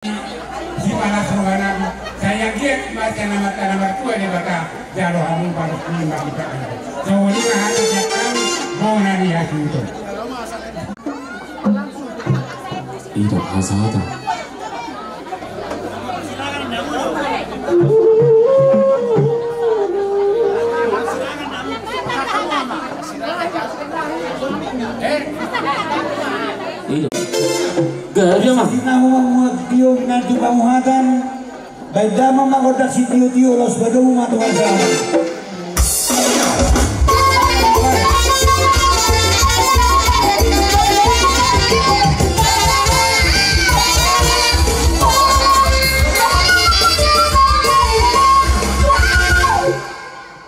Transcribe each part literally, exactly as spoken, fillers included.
Sipalas roha nami, sai anggiat ma sian Amanta na martua Debata, jalo hamu palas ni ma di tangan. Songon i ma hata sian hami, bona ni hasuhuton. Ida hasahatan. Ida. Gabe ma. Sinamu mamuat biong na tu pamuhatan. Baen damang ma gondang sitio-tio, laos padomu ma tu hajal.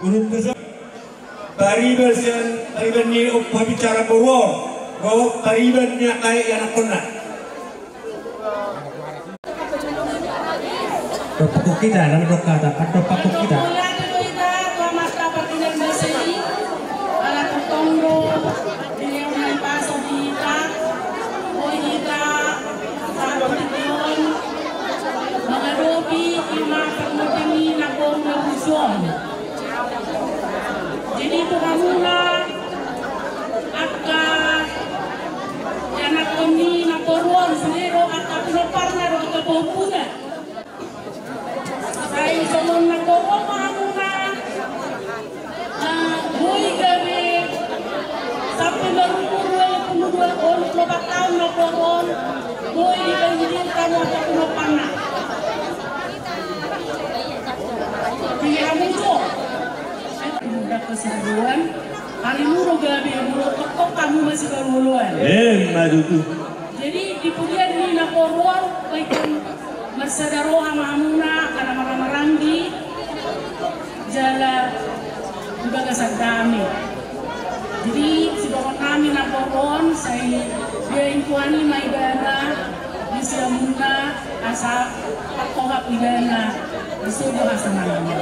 Urut tu so pariban sian pariban ni ompu habicara boru on, ro pariban ni angka ianakkonna. Dompakkon hita, dang dok hata, kan dompakkon hita. Mauliate do hita tu Amanta Pardenggan Basa i, ala tongtong do dilehon na hupasa di hita, boi hita sahat tu tingki on mangadopi ima parmonding i na gok na burju on. Jadi tu hamuna angka ianakkon ni namboru on, sude do angka pinomparna do angka pahompuna. Sai songon namboru on ma hamuna, ah, boi gabe sampe marumur onom pulu dua, onom pulu opat taon namboru on, boi dipangido hamu angka pinomparna. Pili hamu jo. Mundang hasinduan, halimu do gabe, molo tongtong hamu masipaolo-oloan. Emma tutu. Jadi di pudian ni namboru on, baen marsada roha ma hamuna, ala marhaha maranggi, jala di bagasan dame. Jadi sidohonon nami namboru on, sai dibaen Tuhan i ma ibana di siamunna, asa tartohap ibana di surga hasamananna.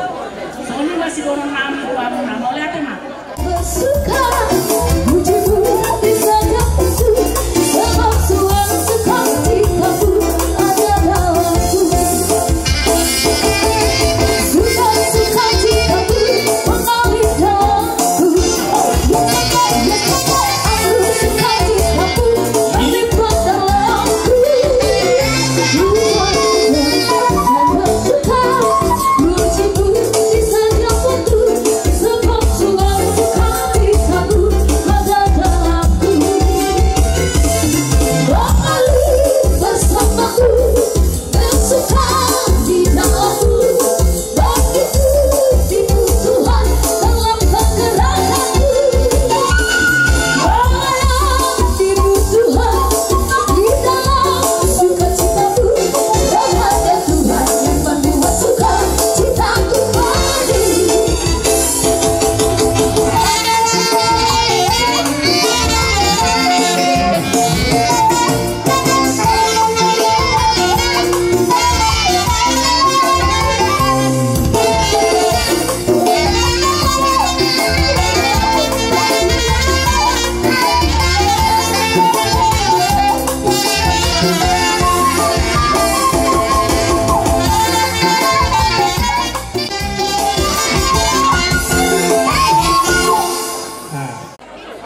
Songon i ma sidohonon nami tu hamuna, mauliate ma. Bersuka, puji-puji saja untuk, sebab Tuhan suka di kampung ada dalamku. Suka, suka di kampung mengalir dalamku. Oh, ya, ya, ya, ya, aku suka di kampung.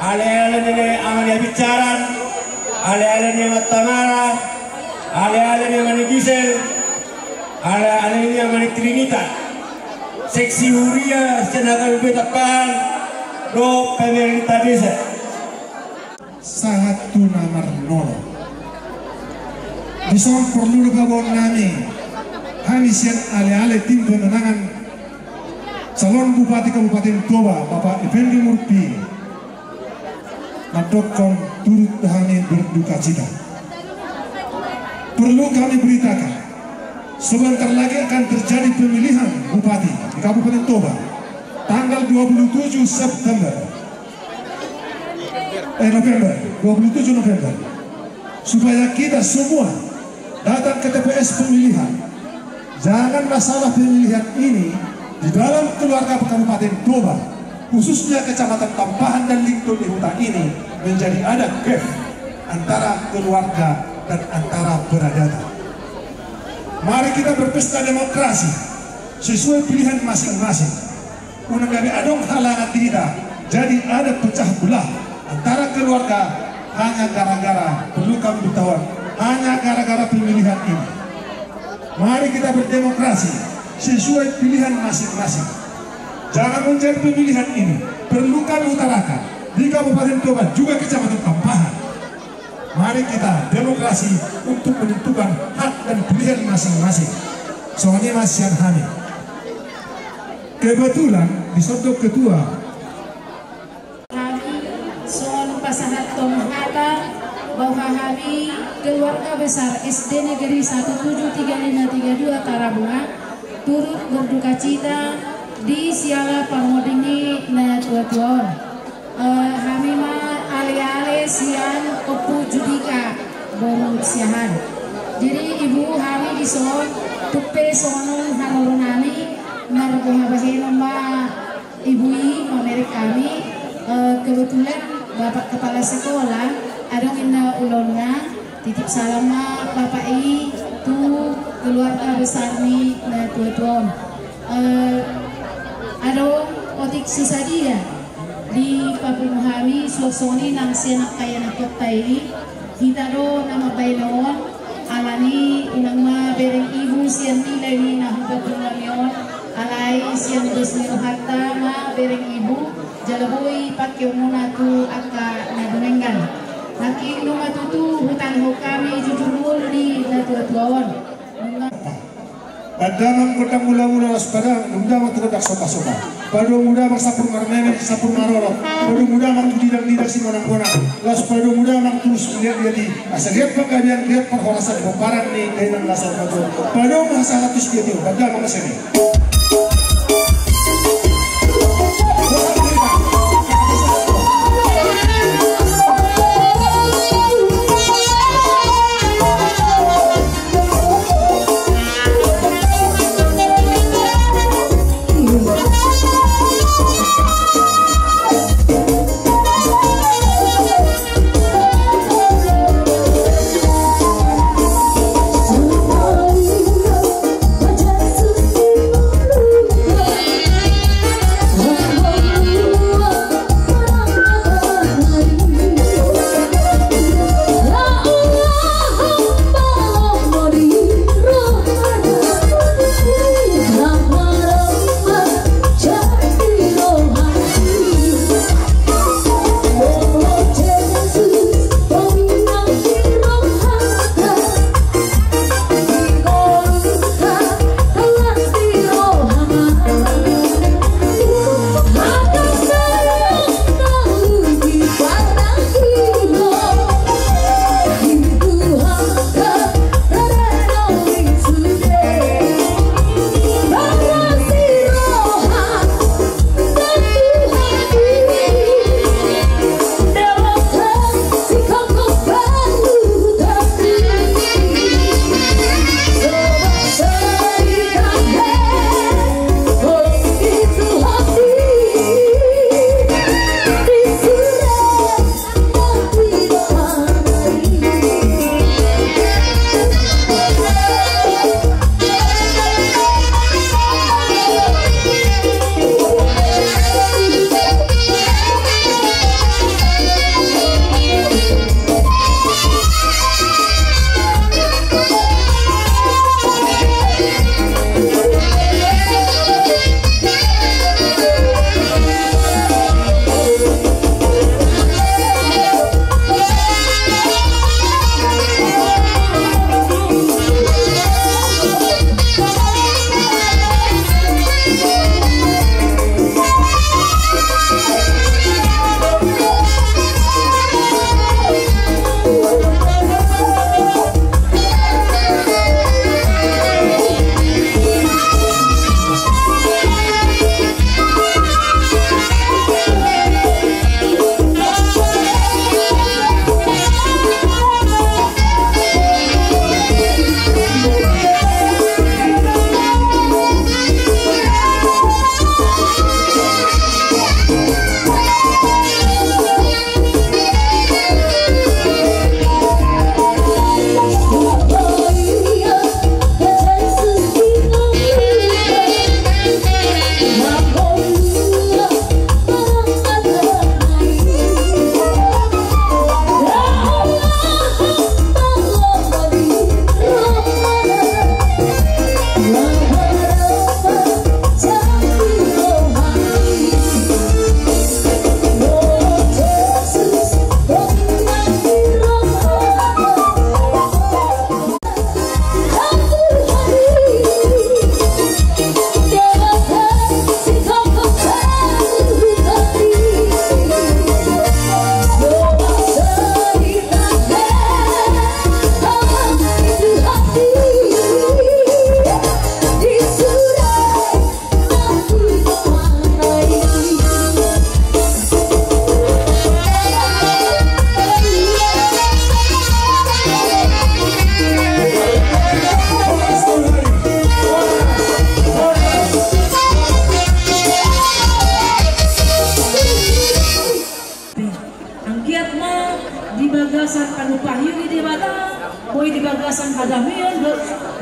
Ale-ale ni ama ni Habinsaran, ale-ale ni ama ni Tamara, ale-ale ni ama ni Gisel, ale-ale ni ama ni Trinita, seksi huria sian H K B P Tampahan dohot pemerintah desa. Sahat tu na marnono. Dison porlu do paboaon nami, hami sian ale-ale tim pemenangan calon Bupati Kabupaten Toba, Bapak Effendi Murti, mandokkon turut hami berdukacita. Perlu kami beritakan, sebentar lagi akan terjadi pemilihan bupati di Kabupaten Toba, tanggal dua puluh tujuh September. Eh, November, dua puluh tujuh November. Supaya kita semua datang ke T P S pemilihan. Jangan masalah pemilihan ini di dalam keluarga Kabupaten Toba, khususnya Kecamatan Tampahan dan Lintuluhuta ini menjadi ada gap antara keluarga dan antara peradatan. Mari kita berpesta demokrasi sesuai pilihan masing-masing. Unang gabe adong halangan di hita, jadi ada pecah belah antara keluarga hanya gara-gara, perlu kami beritahuan, hanya gara-gara pemilihan ini. Mari kita berdemokrasi sesuai pilihan masing-masing. Jangan menjadi pemilihan ini, perlu kami utarakan, di Kabupaten Toba juga Kecamatan Tampahan. Mari kita demokrasi untuk menentukan hak dan pilihan masing-masing. Songon i ma sian hami. Kebetulan di sodok ketua. Hami songon pasahathon hata bahwa hami keluarga besar S D Negeri satu tujuh tiga lima tiga dua Tarabunga turut berduka cita di siala parmonding ni na tua-tua on. Eh, hami ma ale-ale sian Ompu Judika boru Siahaan. Jadi ibu, hami dison tung pe songon on haroro nami, marboha bahenon ma ibu i mamereng hami. Eh, kebetulan Bapak Kepala Sekolah adong inna ulaonna, titip salam ma Bapak i tu keluarga besar ni na tua-tua on. Eh, adong otik so sadia di papungu hami suang songon i nang sian angka ianakhonta i, hita do na mambahen on. Alani unang ma bereng ibu sian nilai ni na hupapungu hami on, alai sian dos ni rohanta ma bereng ibu, jala boi pangkeonmuna tu angka na dumenggan. Nangkin nunga tutu hutangihon hami jujur ngolu ni na tua-tua on. Nunga Pandamang gondang mula-mula, laos padamang tu gondang sopa-sopa. Padomu damang sampur marmeme, sampur marorot. Padomu damang tu didang-didang simonang-monang. Laos padomu damang tu liat-liat i. Asa liat panggabean, liat parhorasan, pomparan ni dainang na saur matua. Padomu hasahaton tu sitiotio. Pandamang ma sian i.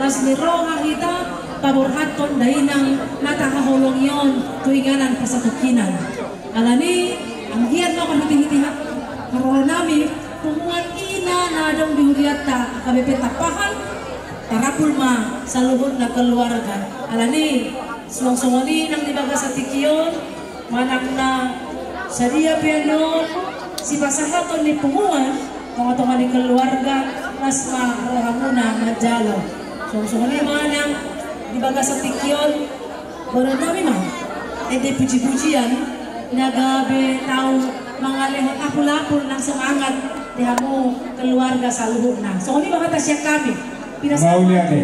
Las ni roha hita paborhathon dainang na tahaholongi on tu inganan pasatongkinan. Alani, anggiat ma marhitehite haroro nami, punguan ina na adong di hurianta H K B P Tampahan, tarapul ma saluhutna keluarga. Alani, suang songon i nang di bagasan tingki on, manang na sadia pe annon sipasahaton ni punguan, tongatonga ni keluarga, las ma rohamuna manjalo. Suang songon i ma nang di bagasan tingki on, boanonnami ma ende pujipujian na gabe tau mangalehon apulapul nang semangat di hamu keluarga saluhutna. Songon i ma hata sian hami. Pinasahat. Mauliate.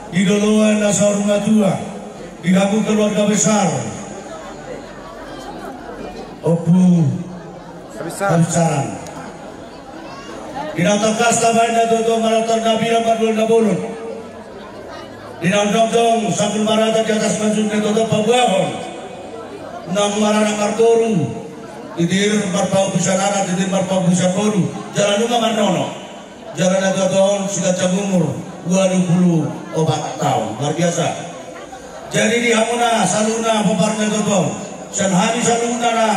Di loloan na saur matua, di hamu keluarga besar Ompu Habisaran. Di na tangkas tabaen na tuatua marata na bilang marduan na bolon. Di na undang-undang sambil marata di atas manjung na tuatua pabuahon. Nang maranak marboru, titir marpaopusan anak, titir marpaopusan boru. Jala nunga marnono. Jala na tuatua on siganjang umur, ualu pulu opat taon. Luar biasa. Jadi di hamuna saluhutna pomparan na tuatua on, sian hami saluhutna na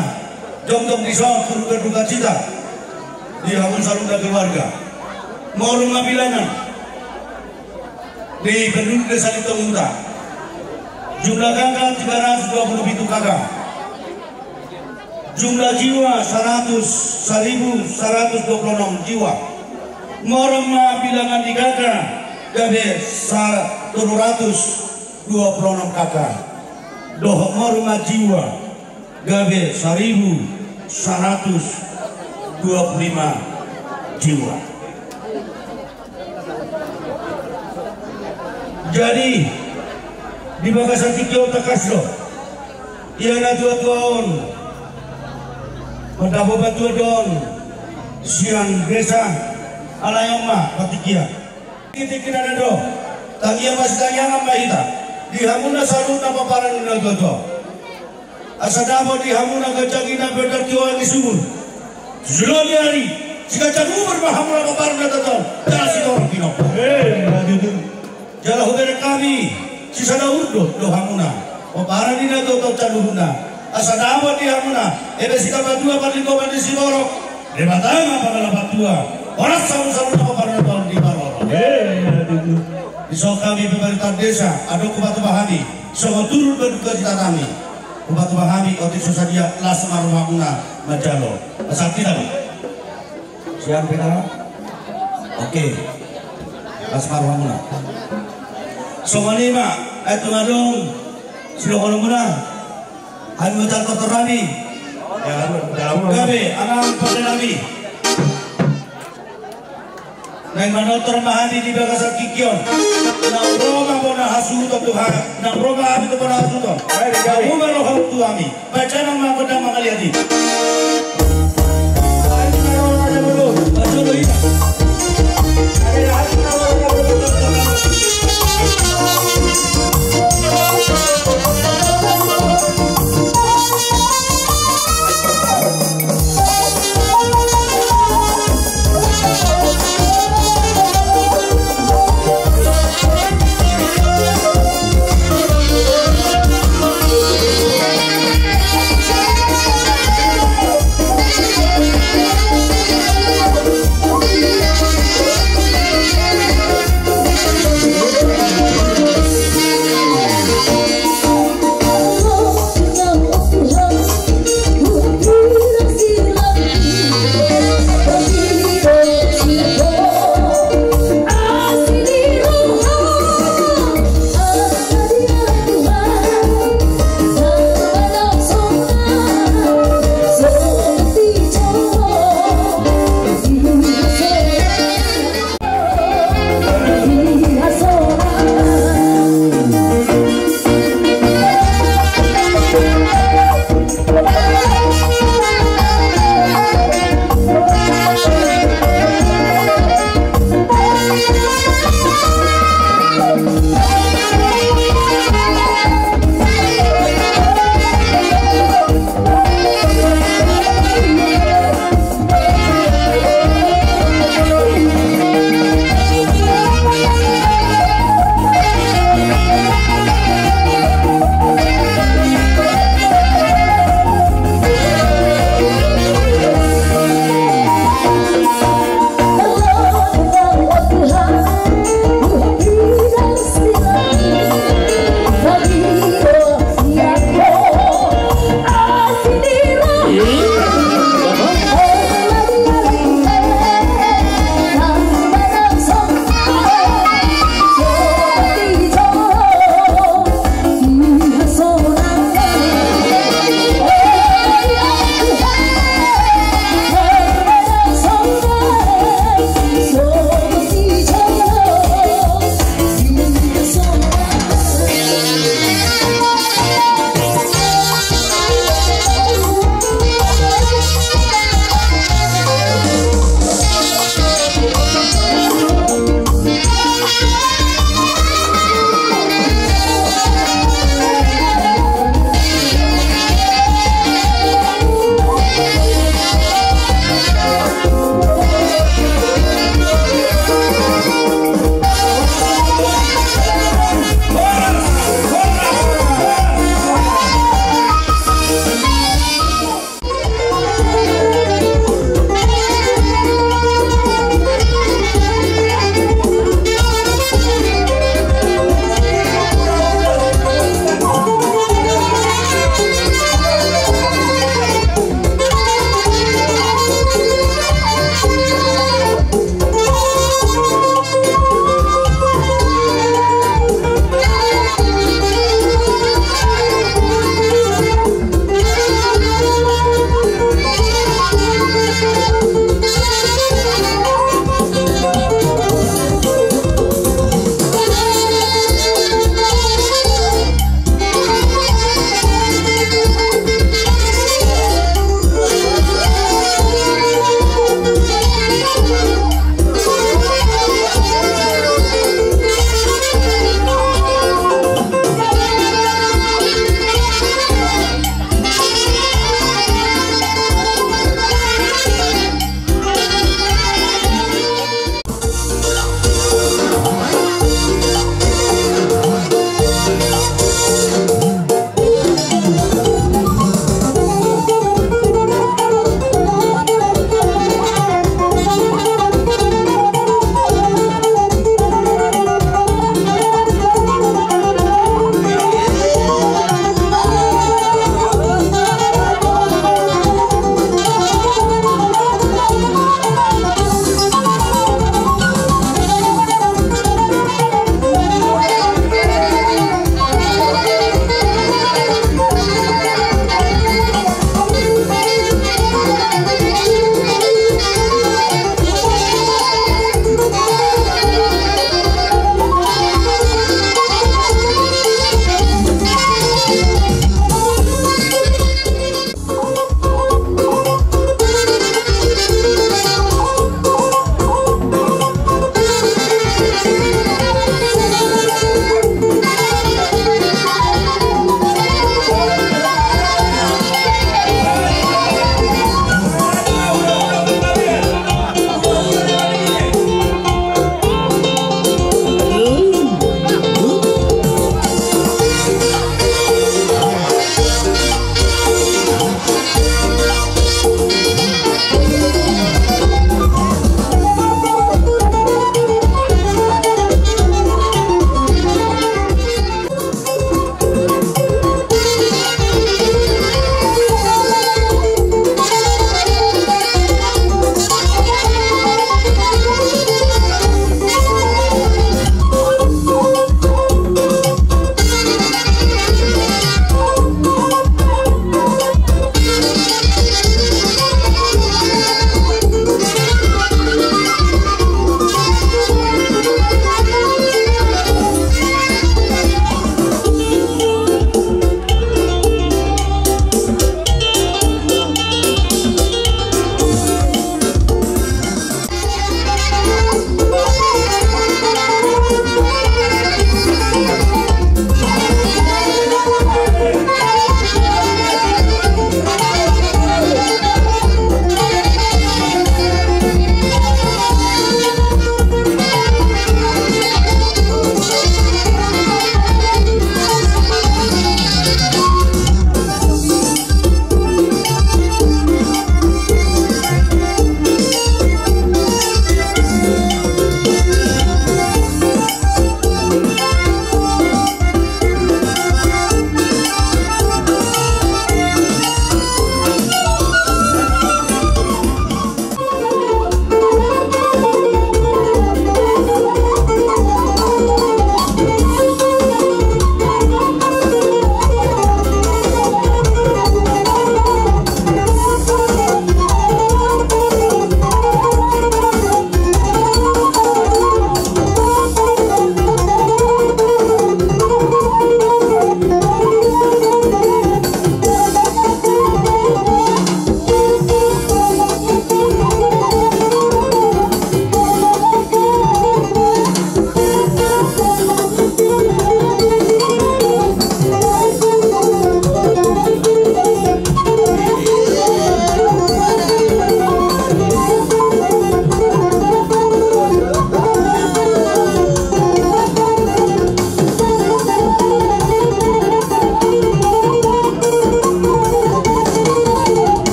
jongjong dison turut berdukacita, di hamuna saluhutna keluarga, moru ma bilangan ni penduduk Desa Lintong Huta. Jumlah K K tiga ratus dua puluh pitu K K. Jumlah jiwa saratus, saribu saratus dua puluh enam jiwa. Moru ma bilangan ni K K gabe sa-, tolu ratus dua puluh enam K K. Dohot moru ma jiwa gabe saribu saratus dua puluh lima jiwa. Jadi di bagasan tingki on tangkas do ia na tuatua on mandapot bantuan do on sian desa. Alai on ma partingkian. Tingki na do, tangiang ma sitangiangan ma hita di hamuna saluhutna pomparan ni na tuatua on. Asa dapot di hamuna ganjang i na pardongan ni sumur. Jolo ni ari, siganjang umur ma hamuna pomparan na tuatua on, jala sitorop pinomparna. Eh, na tutu. Jala hubereng hami sisada urdot do hamuna pomparan ni na tuatua on saluhutna. Asa dapot di hamuna eme sitamba tua parlinggoman ni siborok. Debata ma pangalapan tua. Horas hamu saluhutna pomparan na tuatua on di parorot. Eh, na tutu. Dison hami pemerintahan desa, adong hupatupa hami songon turut berdukacita nami. Hupatupa hami otik so sadia, las ma rohamuna manjalo. Pasahat hita ma. Siap hita. Oke. Las ma rohamuna. Songon i ma, eh, tung adong sidohononmuna. Hami ma jalo tortor nami. Gabe, anang pande nami. Naeng manortor ma hami di bagasan tingki on. Naung ro ma bona hasuhuton tu ha-, naung ro ma hami tu bona hasuhuton. Hamu ma roham tu hami. Baen damang ma gondang mangaliat i.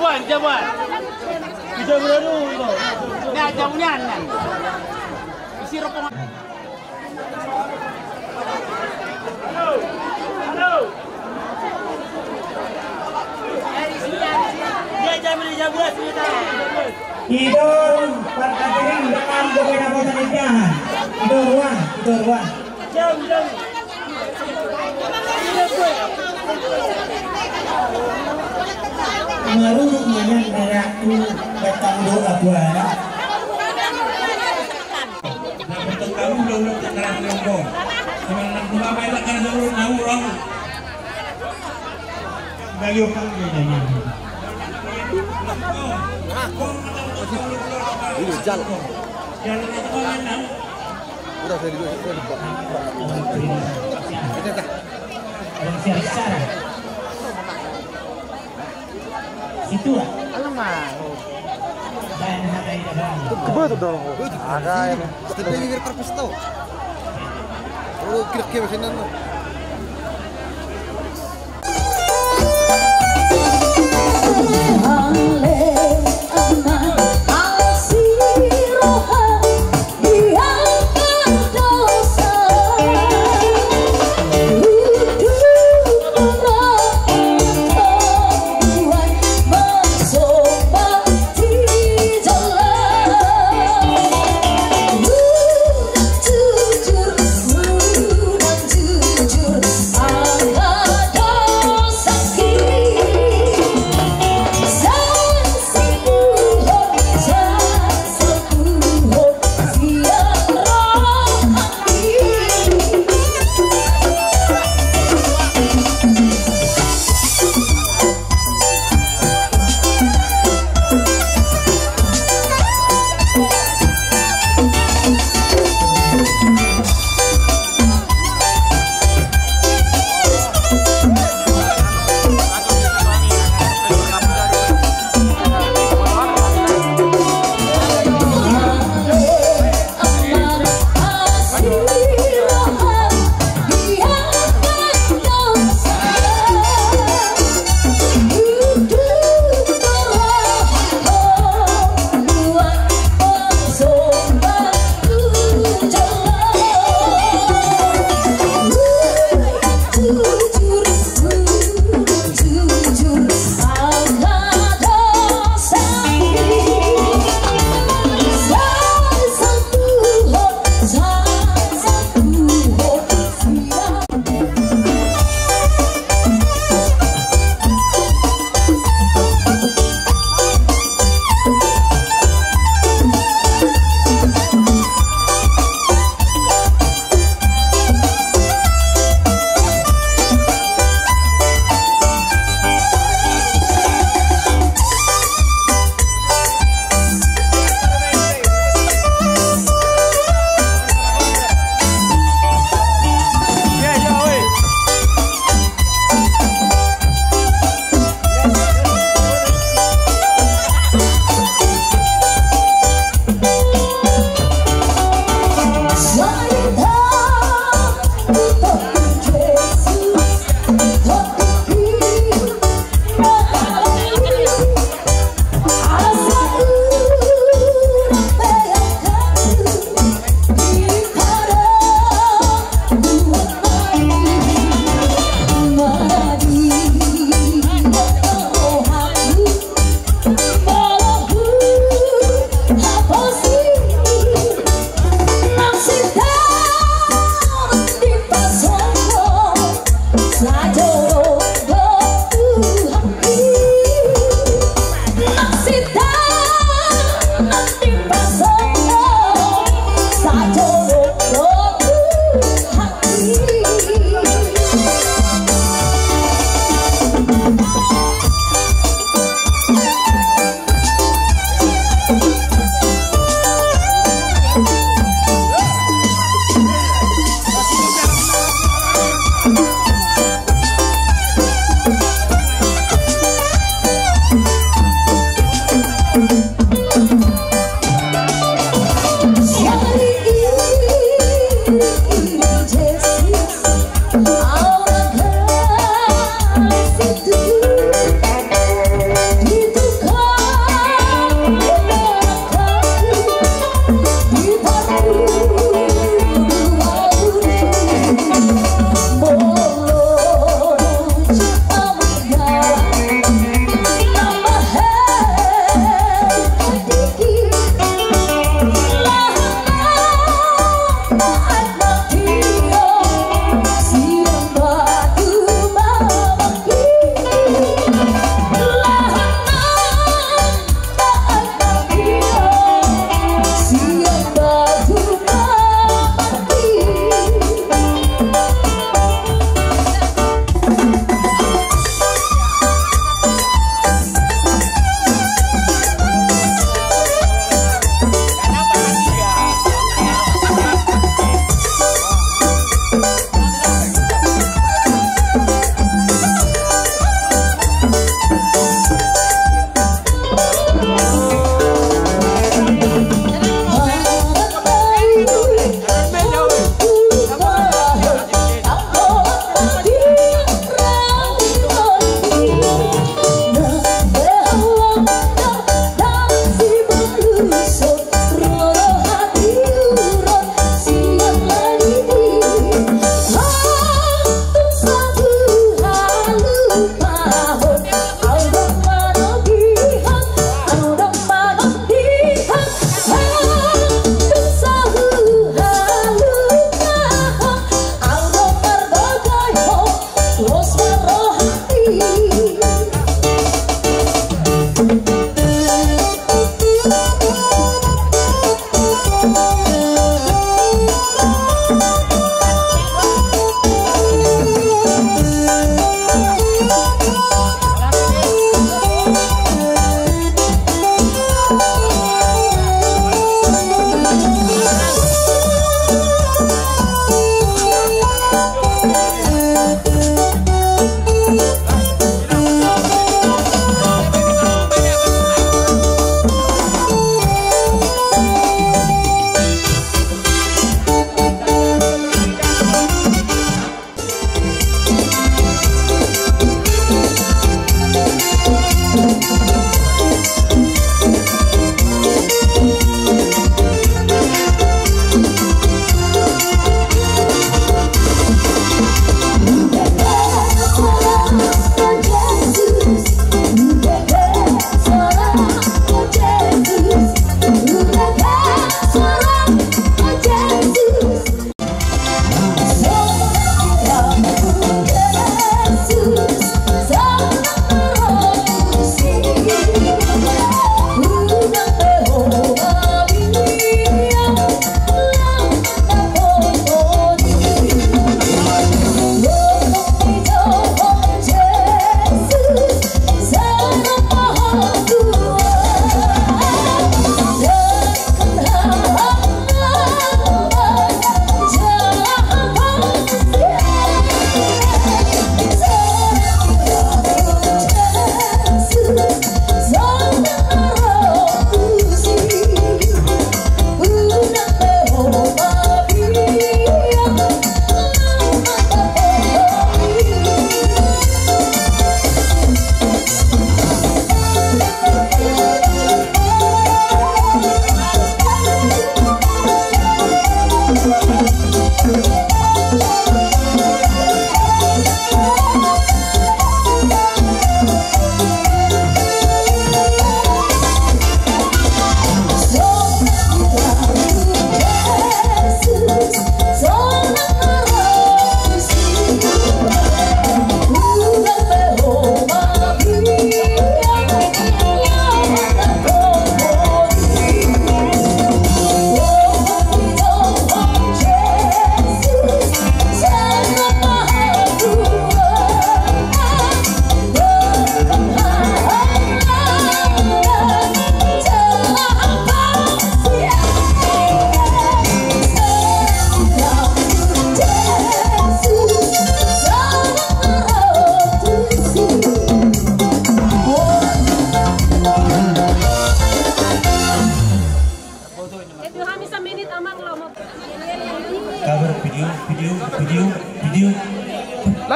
Jabuan, jabuan. Jabuan dulu. Nah, jabuan nan. Isi ropong. Halo. Halo. Dia jabuan, jabuan, jabuan. Idol parhatian dalam beberapa pernikahan. Idol ruang, idol ruang. Maruruk manang daraku datang doa buana. Ini jalan. Udah, saya dulu, saya dulu. Kita dah. Situ. Alamak. Kebetulan dong. Ada yang. Sudah beli biar kertas tahu. Oh, kira-kira sini, no.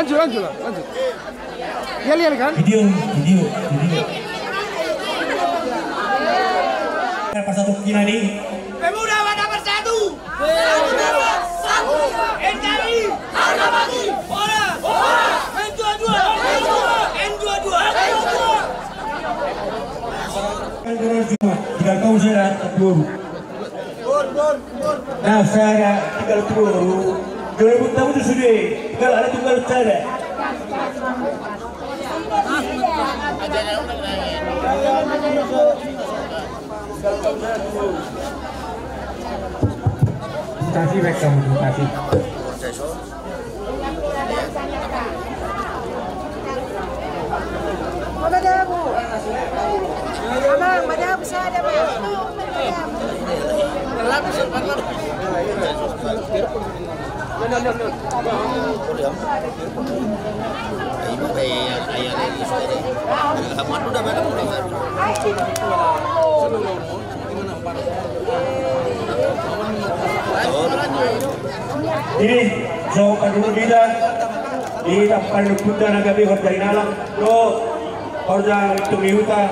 Lanjut, lanjut, lanjut. Lihat, lihat kan? Video, video, video. Persatu kita nih. Pemuda Batak Bersatu. N K R I. Harga mati. Horas. Horas. N dua dua. N dua dua. N dua dua. Kan kurang cuma tiga tahun saya dua. Nah, sada tinggal tolu. Dua ribu tahun itu sudah tinggal ada tunggal sada. Kasih baik kamu, kasih. Madabu. Abang, madabu sada, Bang. Jadi, so, pandulu kita di tampal punta na gabe horja hinalang, lo horja itu mihuta,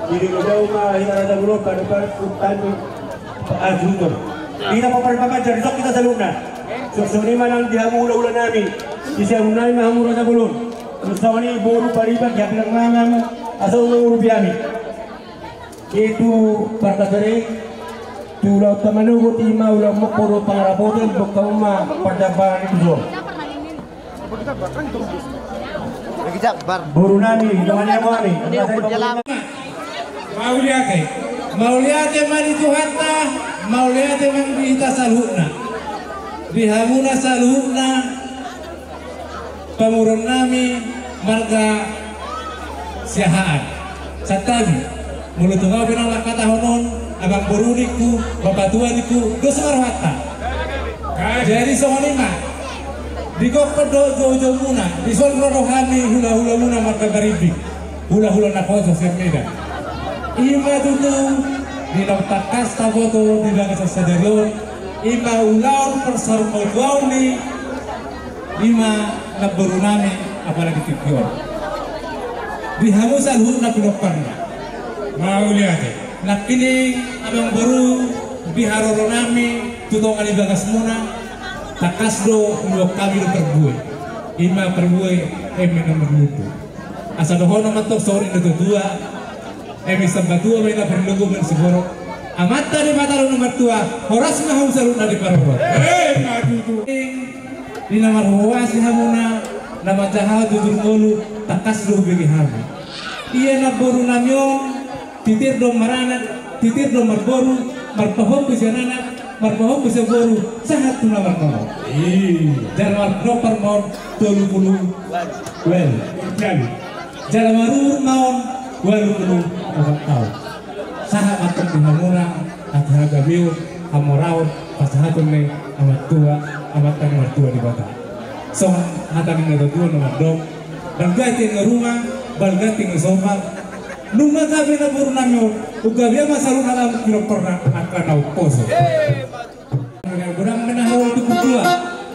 jadi udah uma hita rasa belum pada pada punta itu, ah, sudah. Kita mau pada pakai jadi sok kita saluhutna. Sok soni manang di hamu hula-hula nami, di siamun nami ma hamu rasa belum. Sok soni boru pariban di hapilang nami hamu, asal ngurung rupiah nami. Itu parkasari, tu ulaon tamanogot ima ulaon mokko do pangarapoton, bokka uma parjambaran itu so. Boru nami, dongan nami. Mauliate. Mauliate ma di Tuhanta, mauliate ma di hita saluhutna. Di hamuna saluhutna, pamoruon nami marga Siahaan. Santabi, molo tung au pe na lam hatahonon, abang boru ningku, bapa tua ningku, dos ma rohanta. Jadi songon i ma, di gokhon dohot jou-jou muna, dison ro do hami hula-hula muna marga Barimbing, hula-hula naposo sian Medan. I ma tutu, di naung tangkas taboto di bagasan sadari on, i ma ulaon parsaurmatuaon ni, i ma namboru nami, apalagi tingki on. Di hamu saluhutna pinomparna. Mauliate. Nangkining abang boru, di haroro nami, tu tonga ni bagas muna, tangkas do huboan hami do parbue. I ma parbue eme na marlundu. Asa dohonon ma tong songon i na tua-tua, eme sambatua ma i na parlundu, eme siborok. Amanta Debata do na martua, horas ma hamu saluhutna diparorot. Emma tutu. Di na marhuhuasi hamuna, na manjaha jujur ngolu, tangkas do hubege hami. Ia namboru nami on, titir do maranak, titir do marboru, marpahompu sian anak, marpahompu sian boru, sahat tu na marnono. Ih. Jala marnompar ma on tolu pulu ualu. Jala marumur ma on ualu pulu opat taon. Sahat ma tong di hamuna, hata hagabeon, hamoraon, pasahaton ni Amatua, Amanta na martua Debata. Songon hata ni na tua-tua na mandok, balga tinggal rumah, balga tinggal sombal. Nunga gabe namboru nami on, gabe ma saluhutna lam pinomparna angka na umposo. Godang ma na hau tu partua.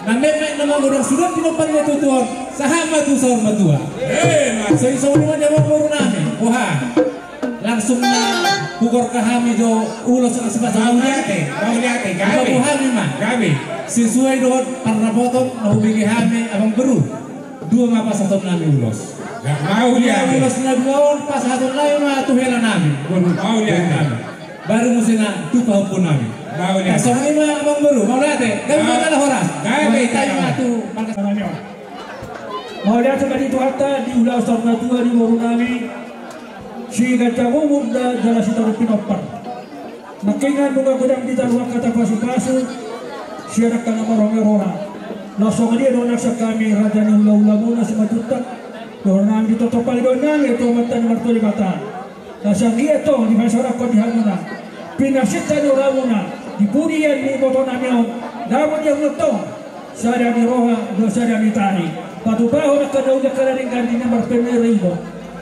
Na memang na magodang sudah pinompar na tutu on, sahat ma tu saur matua. Emma. Songon i ma di namboru nami, boha. Langsung ma hugorka hami jo ulos na sipasang. Mauliate, mauliate, gabe. Hami ma. Gabe. Sesuai dohot parrapoton na hubege hami abang boru. Dua ma pasahaton nami ulos. Mauliate. Ulos na dua on pasahaton nami ma tu hela nami. Mauliate. Baru muse na tu pahompu nami. Mauliate. Songon i ma abang boru, mauliate. Gabe ma jala horas. Gabe. Mauliate ma tu markas nami on. Mauliate ma di Tuhanta, di ulaon saur matua di boru nami. Si ganjang umur da jala si toru pinompar. Nangkiningan nunga godang di taluhon hata pasu-pasu sian angka na marhaha roha. Laos songon i do nang sian hami raja ni hula-hula muna Simanjuntak. Dohonon nami di tongtong pangidoan nami tu Amanta na martua Debata. Asa anggiat tong dipasaorhon di hamuna pinarsinta ni rohamuna di pudi nian ni iboto nami on. Dapot di hamuna tong sada ni roha dohot sada ni tahi, patupahon angka na uli angka na denggan di na marpamere ibo.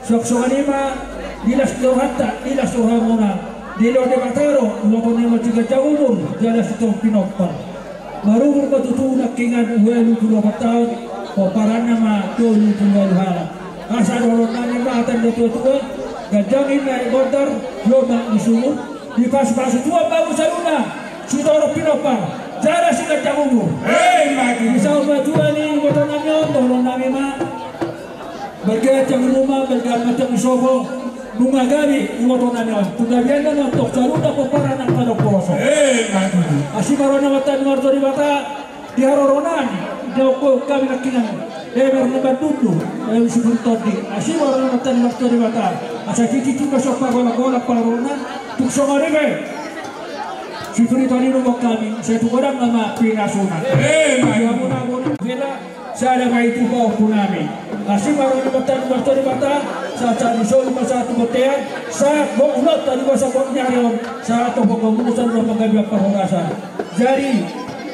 Songon i ma di las ni rohanta, di las ni rohamuna, dilehon Debata do uloton ni on siganjang umur jala si toru pinompar. Marumur ma tutu nangkiningan ualu pulu opat taon. Pomparanna ma tolu pulu ualu halak. Asa dohonon nami ma hata ni natuatua, ganjang inna aek gondar, lomak ni sumur, dipasupasu Tuhan ma hamu saluhutna, sitorop pinompar, jala siganjang umur. Emma tutu. Di saur matua ni iboto nami on, dohonon nami ma, balga tiang ruma, balga ma tiang sopo, nunga gabe iboto nami on. Tu gabeanna ma antong saluhutna pomparan angka na umposo. Emma tutu. Asi ma roha ni Amanta na martua Debata, di haroro nami, di hongkon hami nangkiningan, eh, marnamban dundu, eh, sipir tondi, asi ma roha ni Amanta na martua Debata, asa tingki tung so pagolanggolang pangarahutna, tung songon i pe sipir tondi dohot hami, sai tu godangna ma pinasuna. Emma tutu. Ia muna bona, bela, sada ma i tu pahompu nami. Asi ma roha ni Amanta na martua Debata, sahat-sahat ni solu ma sahat tu bontean, sahat dohot ulaonta di bagasan ni ari on, sahat tu panggabean dohot panggabean parhorasan. Jadi,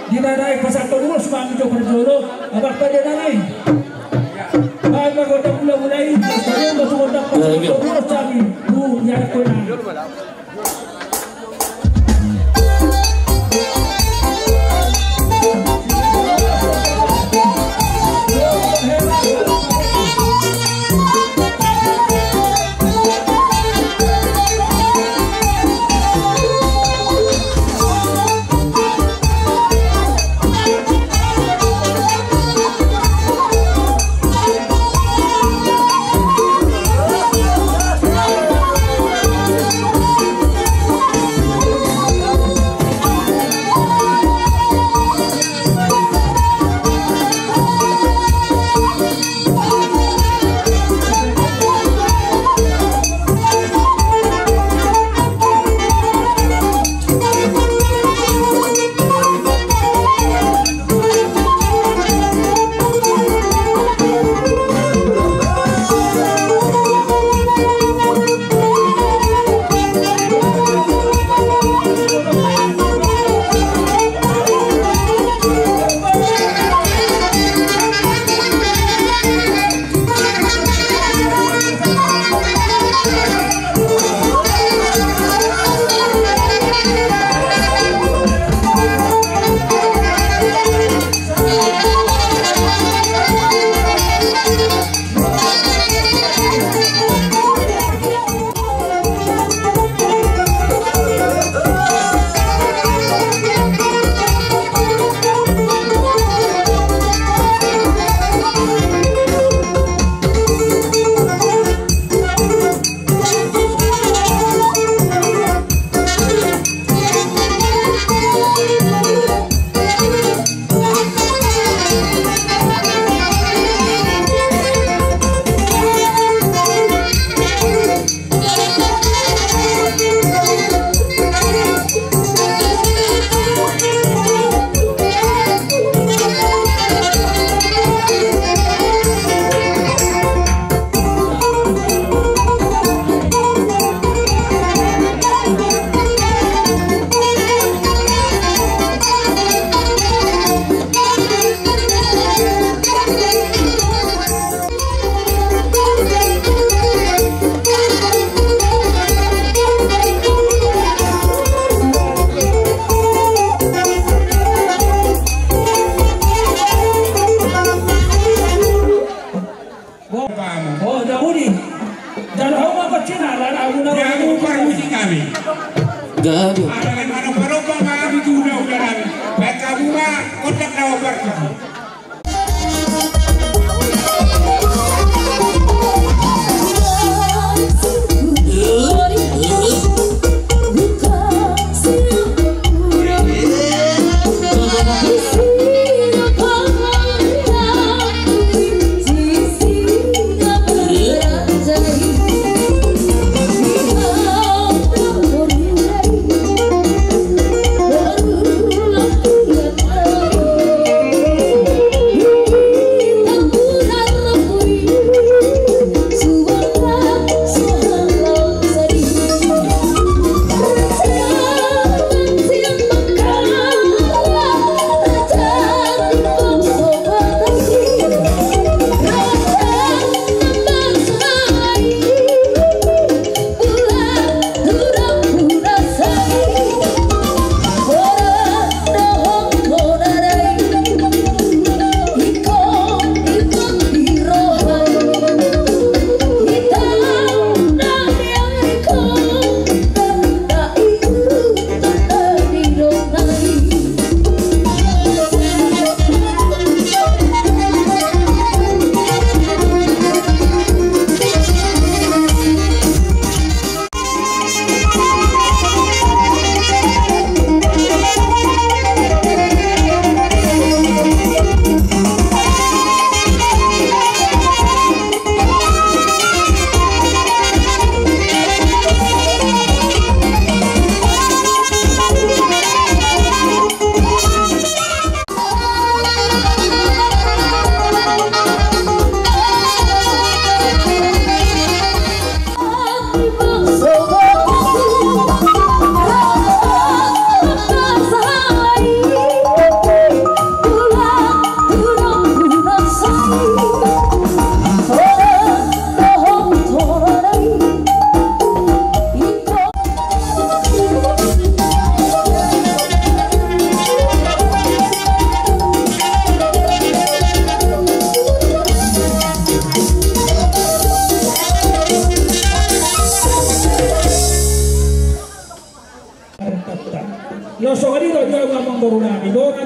di na naeng pasahathon ulos ma hami jo parjolo, abang pande na naeng. Baen ma gondang mulamula i, pasahathon ulos ma hami tu ianakhonna. Bo, bo, jabudi. Jalo hamu ma pancina, lana hamu na. Dia hamu parmusik hami. Gabe. Ada yang mana parompa ma hami tu uda-uda nami. Baik hamu ma, kotak na parmusik.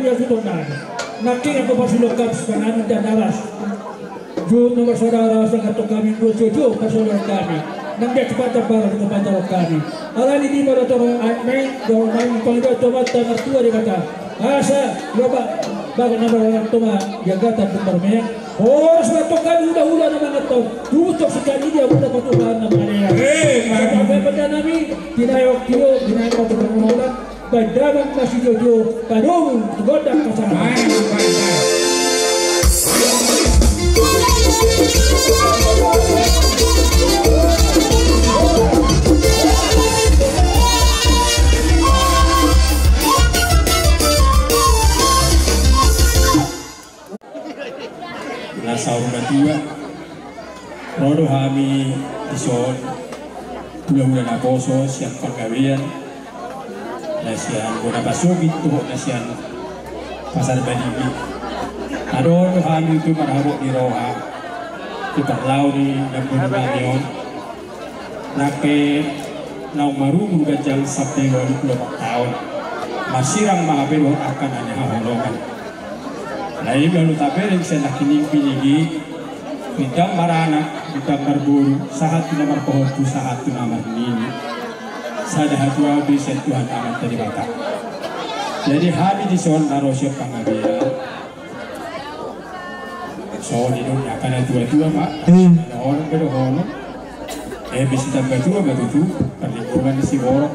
Ia tutur nami. Nangkin anggo pasulok hami sipanganon dan alas. Jut nomor saudara, sangat tong hami dua tujuh pasulok hami. Nang dia cepat dapat di tempat dalam kami. Alani di mana tong ai mai, dong mai pangida tomat tanah tua di kata. Asa, loba, bagan nama orang toma, jagatan tumbar meang. Horas ma tong hami hula-hula na mangan tong. Tutuk sekali dia hula patuhan na mangan. Eh, sampai benda nami, tinayok tio, tinayok patuhan. Baen damang ma sitio-tio, padomu tu gondang pasangan. Baen, baen, baen. Na saur matua, ro do hami dison, hula-hula naposo sian Panggabean, na sian bona pasogit dohot na sian Pasar Baligi. Adong do hami tu marhabot ni roha tu parlao ni namboru nami on. Nangke naung marumur ganjang sampe ualu pulu opat taon. Marsirang ma hape dohot angka na nihaholongan. Alai molo tabereng sian nangkining binege, bintang maranak, bintang marboru, sahat tu na marpohompu, sahat tu na marnini. Sada hatuaon do i sian Tuhan Amanta Debata. Jadi hami dison na ro sian Panggabean. Songon i do, angka na tua-tua ma. Hmm. Dohonon pe dohonon. Eh, bisa tambah tua ma tutu, parlinggoman ni siborok.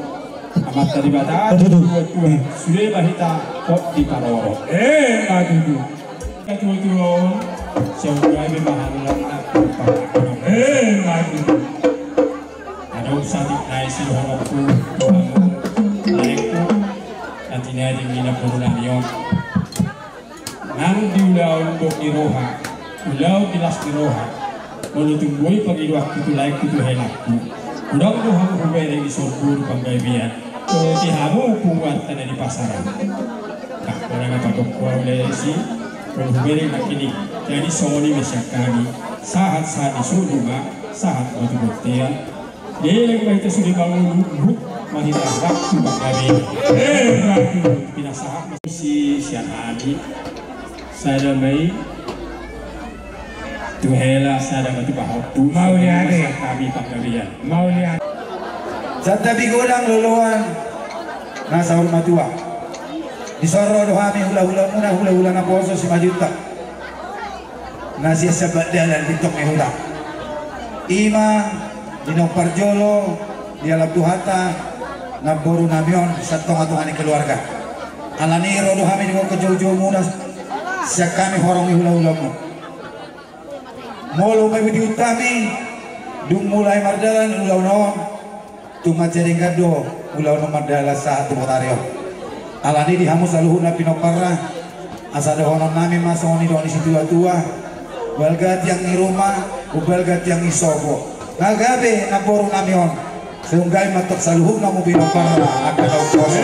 Amanta Debata, ah, tutu, tua-tua. Hmm. Sude ma hita hot diparorot. Eh, ma tutu. Angka tua-tua on, saudara be ma hamu na. Eh, ma tutu. Adong satik na isi dohononku, dohononku, laengku, na tinading ni namboru nami on. Nang di ulaon dok ni roha, ulaon di las ni roha, molo tung boi pangidoanku tu laengku tu helangku, unang do hamu hubereng di son boru Panggabean, toroti hamu punguanta na di pasaran. Nah, molo na patokko au lae si, molo hubereng nangkining, jadi songon i ma sian hami, sahat-sahat ni solu ma, sahat ma tu bontean. Leleng ma hita sude mangolu, luhut ma hita rap tu Panggabean. Eh, rap tu. Pinasahat ma si sian hami. Sada ma i tu hela, sada ma tu pahompu. Mauliate. Sada ma sian hami Panggabean. Mauliate. Santabi godang loloan na saur matua. Dison ro do hami hula-hulamuna, hula-hula naposo Simanjuntak. Na sian Sabat Dalan di tong ni huta. I ma di naung parjolo dialap Tuhanta namboru nami on sian tonga-tonga ni keluarga. Alani i ro do hami di ngok jou-joumuna sian hami horong ni hula-hulamu. Molo mangihut hami dung mulai mardalan ulaon on. Tung mansai denggan do ulaon on mardalan sahat tu botari on. Alani di hamu saluhutna pinomparna, asa dohonon nami ma songon nidok ni situa-tua, balga tiang ni ruma, umbalga tiang ni sopo. Nga gabe namboru nami on, sai unggai ma tong saluhutna hamu pinomparna angka na umposo.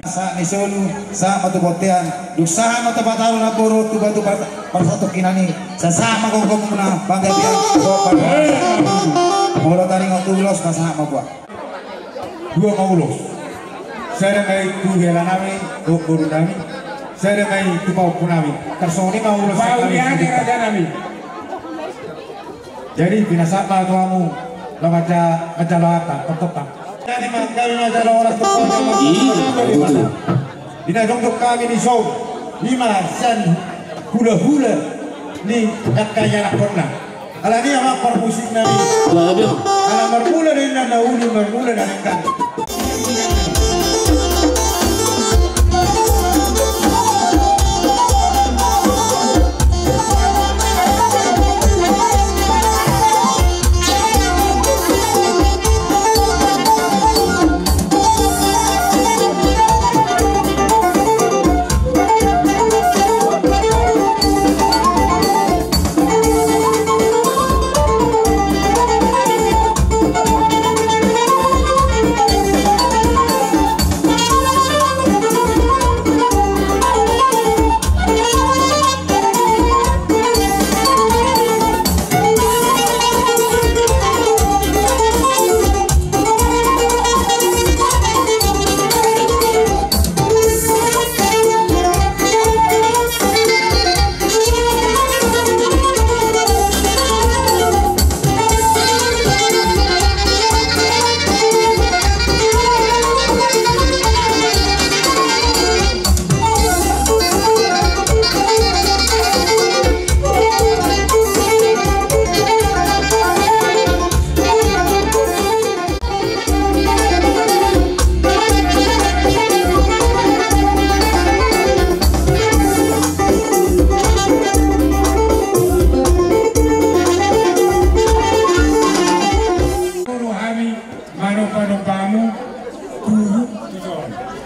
Sahat ni solu, sahat ma tu bontean, dung sahat ma tapataru namboru tu batu par-, parsatongkinan i. Sahat ma gomgomna Panggabean. Molo taringot ulos, pasahat ma buat. Dua ma ulos. Sada ma i tu hela nami, tu boru nami. Sada ma i tu pahompu nami. Tarsongon i ma ulos. Mauliate raja nami. Jadi pinasahat ma tu hamu, laho manjalo angka, tongtong. Jadi ma hami manjalo horas tu hamu. Iya, betul. Di na jongjong hami dison, i ma sian hula-hula ni angka ianakhonna. Alani i ma parmusik nami. Ala marmula do inna na uli, marmula na denggan.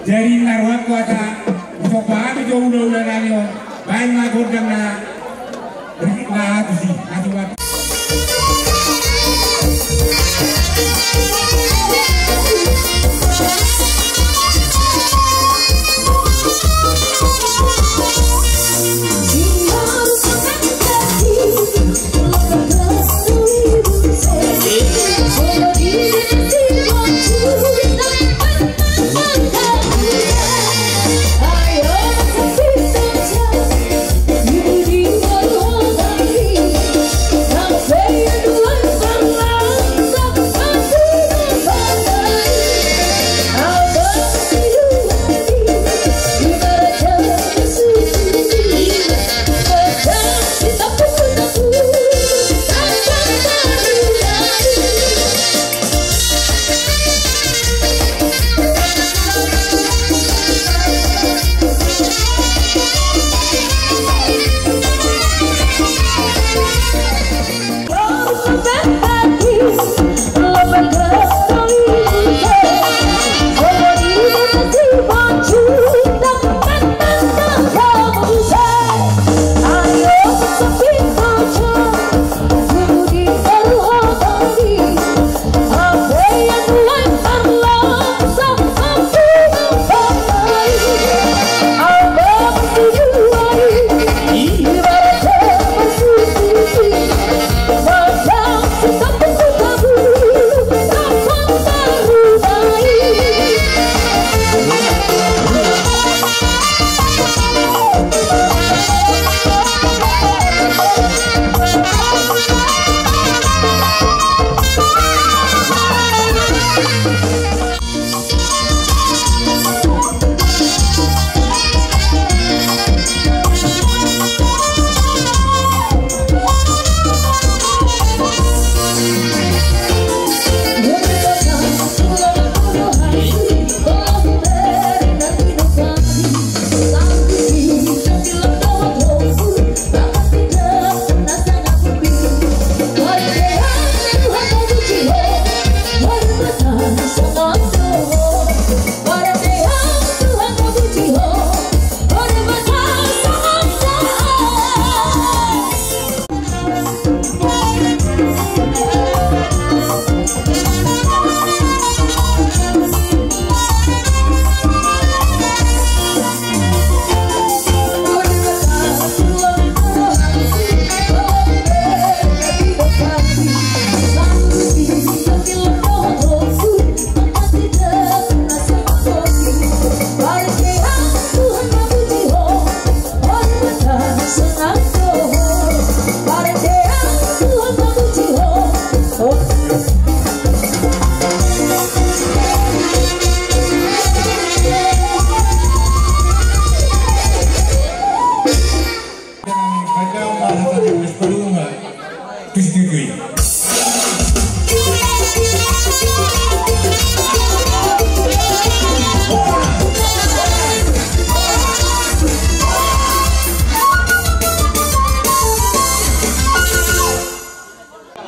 Jadi na rohangku asa, usomba hami jo ulaula nami on, baen ma gondang na, na tusi, na tusi.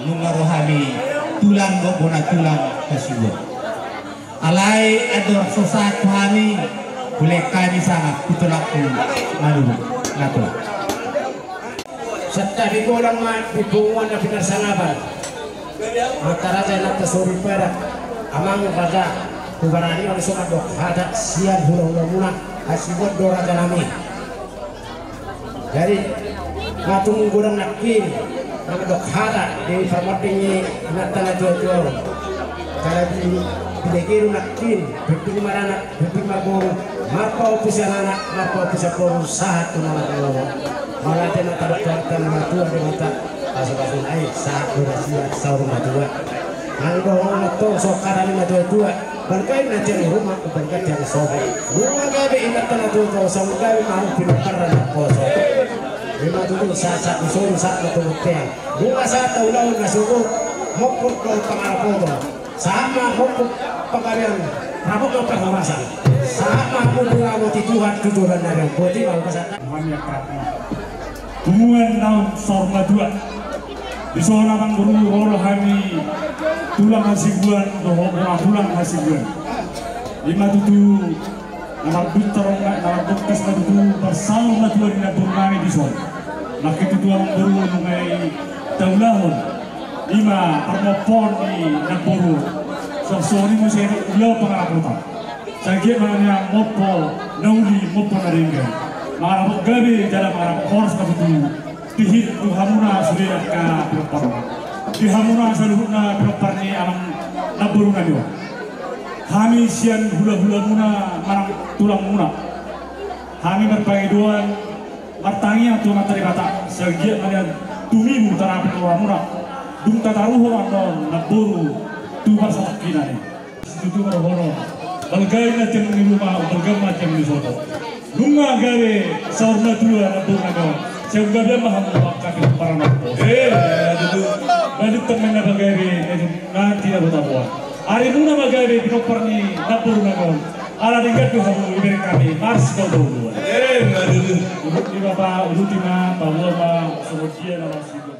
Nunga ro hami tulang dohot bona tulang hasibuan. Alai andor so sahat tu hami, hulean hami sanga tu tulangku manurung na tulang. Santabi godang ma di punguan na pinarsangapan. Amanta raja, inanta soripada, amang raja, hubarani on songon mandok hata sian hulahulamuna, hasibuan do raja nami. Jadi, nga tung godang nangkin na mandok hata di parmonding ni inanta na tuatua on. Jala di, dilege do nangkin, pemping maranak, pemping marboru, marpaompu sian anak, marpaompu sian boru, sahat tu na marnono. Mauliate ma tabaen tu Amanta na martua Debata, pasupasuna i sahat tu na saur matua. Nang dohonon tong so hata ni na tuatua. Bangkai na tiang rumah, bangkai tiang sohe. Nunga gabe inanta na tuatua, saur gabe ma hamu pinomparna na poso. Ima tutu sahat-sahat ni solu, sahat ma tu bontean. Nunga sahat na ulaon na sogot, homput do pangarapoton. Sahat ma homput panggabean, rapot ma parhorasan. Sahat ma hamu diramoti Tuhan tu joloan ni ari on. Boti ma, hupasahat. Hami angka punguan naung saur matua. Dison amang boru, ro do hami tulang hasibuan dohot bona tulang hasibuan. Ima tutu Marbintor na marbungkas na tutu parsaur matua ni namboru nami dison. Nangkin tutu amangboru nunga i taulahon. Ima parmompoon ni namboru. Songon i muse ulaon pangarapota. Sai anggiat ma nian mompo na uli, mompo na denggan. Mangarap gabe jala mangarap horas na tutu di hita tu hamuna sude angka pinomparna. Di hamuna saluhutna pinompar ni amang namboru nami on. Hami sian hulahulamuna manang tulangmuna, hami marpangidoan, martangiang tu Amanta Debata sai anggiat ma nian tumibu tarapet rohamuna. Dung tataruhon annon namboru tu parsatongkinan i. Situtu ma dohonon, balga i na tiang ni ruma, balga ma tiang ni sopo. Nunga gabe saur matua namboru nami on, sai gabe ma hamu angka pinompar na tutu. Eh, tutu. Balintang ma na pagabe na tina bota boa. Arimuna ma gabe pinompar ni namboru nami on. Ala denggan do hamu, ibereng hami marsidaulaon. Eh, tutu. Uduti ma, uduti ma, paboa ma songon dia na marsidaulaon.